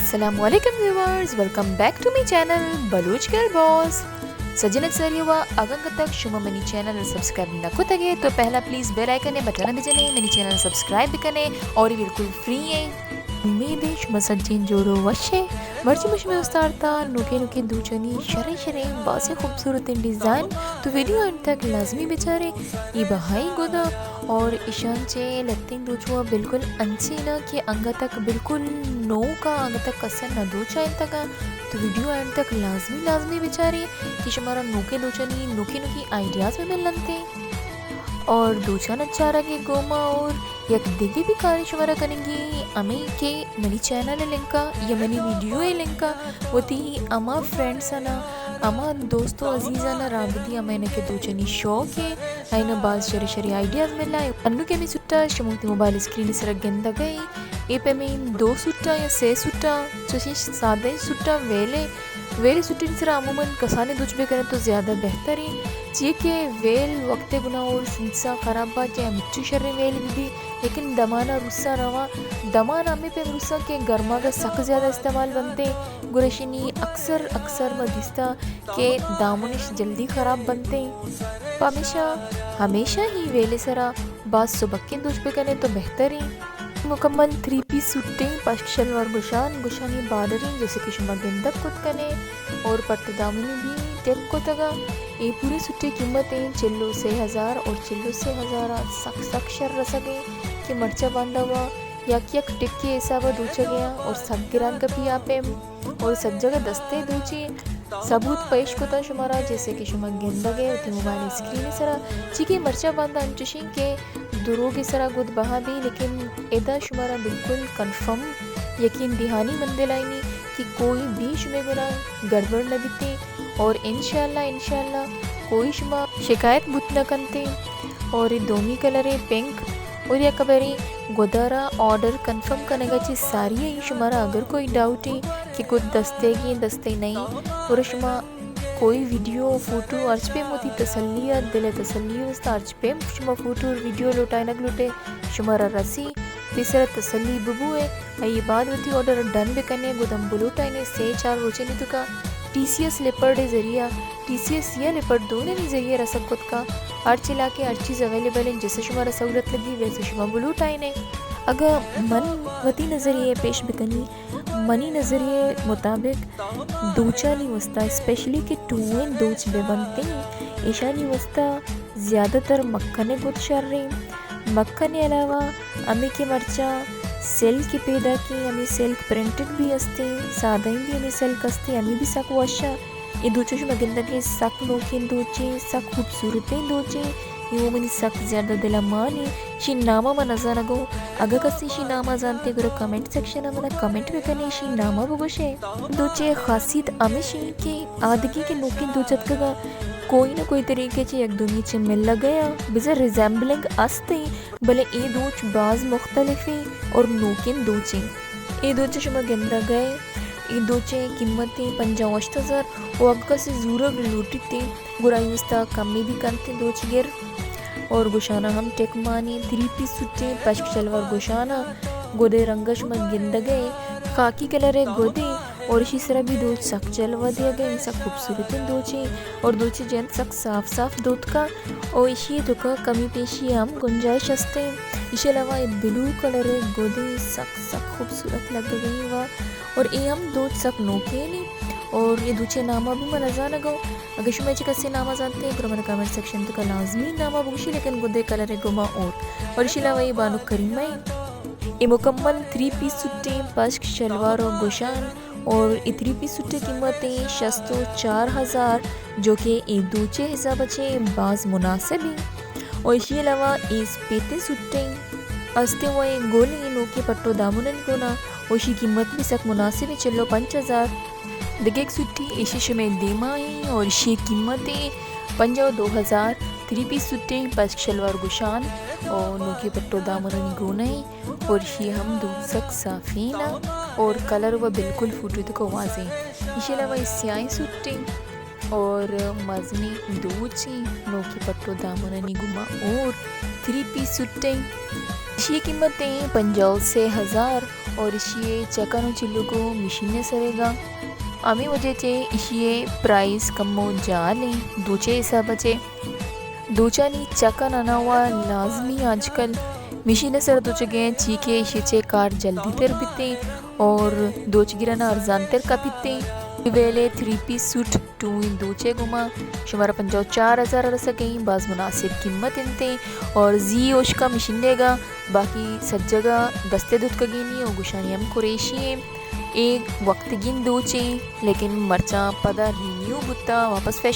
السلام علیکم viewers, welcome back to my channel Baloch girl boss. سجن سریوا اگاں تک شما منی چینل سبسکرائب نہ کتگے تو پہلا پلیز بیل آئیکن بٹن بجنے، منی چینل سبسکرائب بکنے اور یہ بالکل فری ہیں. امید ہے شما سجین جوڑو وشے. مرچی مش میں استارتا نوکے نوکے دوچنی شریں شریں باسیں خوبصورتیں ڈیزائن، تو ویڈیو اینڈ تک لازمی بچارے. یہ بہائی گودا اور ایشان چے لتیں دوچوا بالکل انچینا کہ انگا تک بالکل نوکا، انگا تک کسر نہ دوچا انتگا. تو ویڈیو اینڈ تک لازمی لازمی بچارے کہ شمارا نوکے دوچنی نوکی نوکی آئیڈیاز بھی ملنتے. اور دوچان چارگے گوما اور یک دگے بھی کارے شمارا کنگی ہمیں کہ منی چینل لنکا یا منی ویڈیو لنکا وتی اما فرینڈس انا، اما دوست و عزیزانا رابطی ہمیں کہ دوچنی شوق ہے. اینو باز شری شری آئیڈیاز ملا. انو کہ ہمیں سٹا شما وتی موبائل اسکرین سرا گندگئے، اے پیمیں دو سٹا یا سے سٹا، چوشیں سادہ سٹا ویلے، ویلے سٹیں سرا عموماً کسانیں دوچ بکنے تو زیادہ بہتر ہیں، چیئے کہ ویل وقت گنا اور سنسا خراب بات یا مچو شریں ویل بھی، لیکن دمانا روسا رواں، دمان ہمیں پیم روسا کہ گرماگا سک زیادہ استعمال بنتے، گرشنی اکثر اکثر ما دیستا کہ دامنش جلدی خراب بنتے. پمیشا ہمیشہ ہی ویلے سرا باز سبکیں دوچ بکنے تو بہتر ہیں. مکمل تھری پیس سوٹیں، پشک شلوار گوشان، گوشانی بارڈریں جیسے کہ شما گندگ کت کنے اور پٹ دامنی بھی ٹیپ کتگا. اے پورے سوٹے قیمت ہیں چلو سے ہزار اور چلو سے ہزار سک سک شر رسگے کہ مرچا باندا وا یک یک ٹکے حسابا دوچگے اور سک گران کپی آپے. اور سجگہ دستے دوچی ثبوت پیش کتا شمارا، جیسے کہ شما گندگے وتی موبائل اسکرین سرا، چیکہ مرچا باندا انچوشیں کہ دروگ سرا گد بہا بی، لیکن ادا شمارا بالکل کنفرم یقین دہانی من دلائینی کہ کوئی بھی شمے گنا گڑبڑ نہ بیتے اور انشاءاللہ، انشاءاللہ کوئی شما شکایت بوت نہ کنتے. اور اے دومی کلر ہے پنک، اور یک برے گدارا آرڈر کنفرم کنگا چہ ساری ء شمارا اگر کوئی ڈاؤٹ ہے کہ گد دستے گی دستے نہیں، اور شما کوئی ویڈیو فوٹو ہرچ پیم وتی تسلی ء دل ء تسلی ء واسطہ ہرچ پیم شما فوٹو اور ویڈیو لوٹائینگ لوٹے شمارا رسی، تیسرا تسلی ببوئے. آئی بعد وتی آرڈر ڈن بکنے، گدم بلوٹائینے سے چار روچے نیتکا ٹی سی ایس لیپرڈ ذریعہ، ٹی سی ایس یا لیپرڈ دونوں ذریعہ رسک کتکا. ہرچ علاقے ہر چیز اویلیبل ہیں، جیسے شمارا سہولت لگی ویسے شما بلوٹائینے. اگاں من وتی نظریہ پیش بکنی، منی نظریہ مطابق دوچانی واسطہ اسپیشلی کہ ٹوئیں دوچ بہ بنتیں، ایشانی واسطہ زیادہ تر مکھن گد شریں. مکھن علاوہ ہمیں کہ مرچاں سلک پیداکیں، ہمیں سلک پرنٹڈ بھی ہستیں، سادہ بھی ہمیں سلک ہستیں، ہمیں بھی سک وشاں. اے دوچ شما گندگے سک نوکیں دوچیں، سک خوبصورتیں دوچیں. اے وہ منی سک زیادہ دل ء مان ایں. شی نام ء من نزانگوں. اگہ کسی شی نام ء زانتے گڑا کمنٹ سیکشن ء منا کمنٹ بکنے، شی نام ء بگوشے. دوچے خاصیت ہمیش ایں کہ آدگی کہ نوکیں دوچ اتکگا کوئی نہ کوئی طریقے چہ یک دومی چہ ملگے آں، بزاں ریزیمبلنگ است ایں، بلے اے دوچ باز مختلف ایں اور نوکیں دوچیں. اے دوچ شما گندگے، اے دوچیں قیمت ایں پنجاہ و ہشت ہزار، و اگہ کسی زورگ لوٹیت ایں، گڑا آئی واسطہ کمی بھی کنت ایں دوچ گر. اور گوشانا ہم ٹک مانی تھری پیس سوٹیں، پشک شلوار گوشانا، گدے رنگ شما گندگے، خاکی کلر گدے، اور اشی سرا بھی دوچ سک جلوہ دیگے، سک خوبصورتیں دوچیں، اور دوچے جند سک صاف صاف دوتکا، اور اشی توکا کمی پیشی ہم گنجائش ہستیں. اشی علاوہ اے بلو کلر گدے سک سک خوبصورت لگگے وا، اور اے ہم دوچ سک نوکیں ایں، اور اے دوچے ناما بھی من نزانگوں. اگہ شما چہ کسی ناما زانتے، گڑا من کمنٹ سیکشن توکا لازمی ناما بگوشی، لیکن گدے کلر گما اور، اور اشی علاوہ اے بانک کریمہ ایں. اے مکمل تھری پیس سوٹیں، پشک شلوار و گوشان، اور اے تھری پیس سوٹے قیمت ایں شست و چار ہزار، جو کہ اے دوچے حساب چے باز مناسب ایں. اور اشی علاوہ اے سپیتیں سوٹیں ہستیں و اے گولیں نوکیں پٹو دامنانی گونا، و اشی قیمت بھی سک مناسب ایں، چل و پنچ ہزار. دگہ یک سوٹی ایشی شمے دیما ایں اور ایشی قیمت ایں پنجاہ و دو ہزار. تھری پیس سوٹیں، پشک شلوار گوشان و نوکیں پٹو دامنانی گونا ایں اور ایشی ہم دوچ سک صافیں نا اور کلر و بالکل فوٹو توکا واضح ایں. ایشی علاوہ اے سیاہیں سوٹیں اور مزنیں دوچیں نوکیں پٹو دامنانی گوما اور تھری پیس سوٹیں. ایشی ءِ قیمت ایں پنجاہ و سے ہزار اور ایشی ءِ چکن و چلوکو مشین ءِ سرے گا۔ ہمے وجہ چہ ایشی ءِ پرائس کمو جہل ایں دوچے ءِ حساب ءَ چہ۔ دوچانی چکن آناں وا لازمی آجکل مشین ءِ سر دوچگ ءَ ایں، چی کہ ایشی ءَ چہ کار جلدی تر بیتیں اور دوچگراناں ارزان تر کپیتیں۔ ویلے تھری پیس سوٹ ٹوئیں دوچے گوما شمارا پنجاہ و چار ہزار ءَ رسگ ءَ ایں، باز مناسب قیمت انتیں اور زی اوشکا مشین ءِ گا، باقی سجگا دست ءِ دوتکگینی و گوشانی ہم قریشی ایں۔ اے وقتگین دوچیں، لیکن مرچاں پدا رینیو بوتا، واپس فیشن